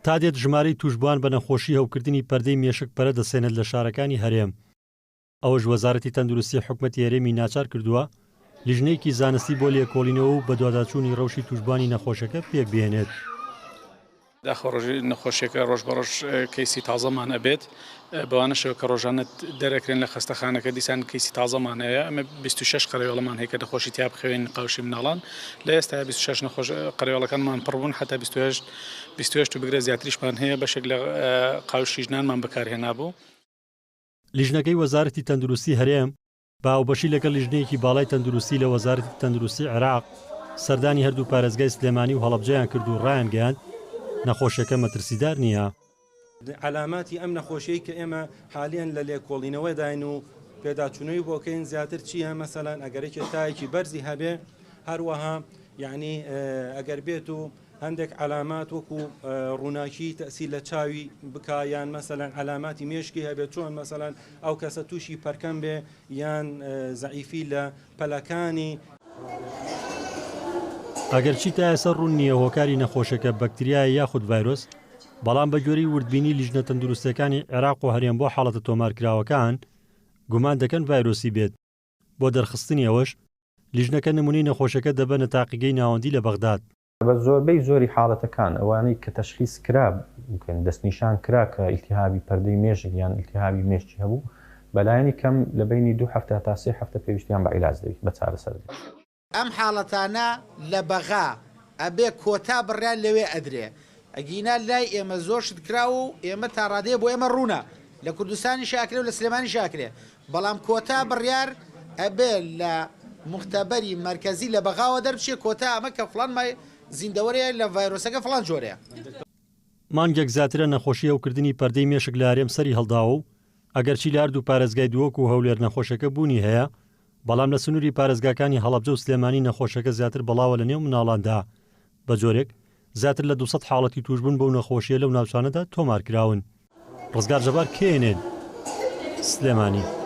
تا دێت ژمارەی تووشبووان بە نەخۆشی هەوکردنی پەردەی مێشک پەرە دەسێنێت لە شارەکانی هەرێم، ئەوەش وەزارەتی تەندروستی حکومەتی هەرێمی ناچار کردووە لیژنەیەکی زانستی بۆ لێکۆڵینەوە و بەدواداچوونی ڕەوشی تووشبووانی نەخۆشەکە پێکبهێنێت. داخۆ ڕۆژی نەخۆشیەکە ڕۆژ بە ڕۆژ کەیسی تازەمان ئەبێت بەوانەشەوە کە ڕۆژانە دەرەکرێن لە خەستەخانەکە دیسان کەیسی تازەمان هەیە ئەمە 26 قەرەوێڵەمان هەیە کە نەخۆشی تیا بخەوێن قاوشی مناڵان لە ئێستا 26 نەخۆش قەرەوێڵەکانمان پڕ بوون حتا 28 28 و بگرە زیاتریشمان هەیە بەشێک لە قاوشی ژنانمان بەکارهێنابوو. لیژنەکەی وەزارەتی تەندروستی هەرێم بە هاوبەشی لەگەڵ لیژنەیەکی باڵای تەندروستی لە وەزارەتی تەندروستی عێراق سەردانی هەردوو پارێزگای سلێمانی و هەڵەبجەیان کرد و ڕایانگەیاند، نەخۆشیەکە مەترسیدار نییە. عەلاماتی ئەم نەخۆشیەی کە ئێمە حالیەن لە لێکۆڵینەوەداین و پێداچوونەوەی بۆ کەین زیاتر چییە مەسەلەن ئەگەر یەکێ تایەکی بەرزی هەبێ هەروەها یعنی ئەگەر بێت و هەندێک عەلامات وەکو ڕووناکی تەسیر لە چاوی بکا یان مەسەلەن عەلاماتی مێشکی هەبێت چۆن مەسەلەن ئەو کەسە تووشی پەرکەم بێ یان زەعیفی لە پەلەکانی. ئەگەرچی تا ئێستا ڕوون نییە هۆکاری نەخۆشیەکە بەکتریایە یاخود ڤایرۆس، بەڵام بەگوێرەی وردبینی لیژنە تەندروستییەکانی عێراق و هەرێم بۆ حاڵەتە تۆمارکراوەکان، گومان دەکەن ڤایرۆسی بێت. بۆ دەرخستنی ئەوەش، لیژنەکە نمونەی نەخۆشەکە دەبەنە تاقیگەی ناوەندی لە بەغداد. بە زۆربەی زۆری حاڵەتەکان ئەوانەی کە تەشخیس کرا دەستنیشان کرا کە ئیلتیهابی پەردەی مێشک یان ئیلتیهابی مێشکی هەبوو بەلایەنی کەم لە بەینی دوو هەفتە هەتا سێ هەفتە پێویستیان بە عیلاج دەبیت بە چارەسەر دەبیت. ئەم حاڵەتانە لە بەغا ئەبێ کۆتا بڕیار لەوێ ئەدرێ ئەگینا لای ئێمە زۆر شت کراوە و ئێمە تا ڕادەیە بۆ ئێمە ڕوونە لە کوردستانیش ئەکرێ و لە سلێمانیش ئەکرێ بەڵام کۆتا بڕیار ئەبێ لە موختەبەری مەرکەزی لە بەغاوە دەربچێ کۆتا ئەمە کە فڵان مای زیندەوەرەیە لە ڤایرۆسەکە فڵان جۆرەیە. مانگێک زیاترە نەخۆشی هەوکردنی پەردەی مێشک لە هەرێم سەری هەڵداوە و ئەگەرچی لە هەردوو پارێزگای دهۆک و هەولێر نەخۆشەکە بوونی هەیە، بەڵام لە سنووری پارێزگاکانی هەڵەبجە و سلێمانی نەخۆشەکە زیاتر بڵاوە لە نێو منداڵاندا، بە جۆرێک زیاتر لە 200 حاڵەتی تووشبوون بەو نەخۆشییە لەو ناوچانەدا تۆمارکراون. ڕزگار جەبار، KNN، سلێمانی.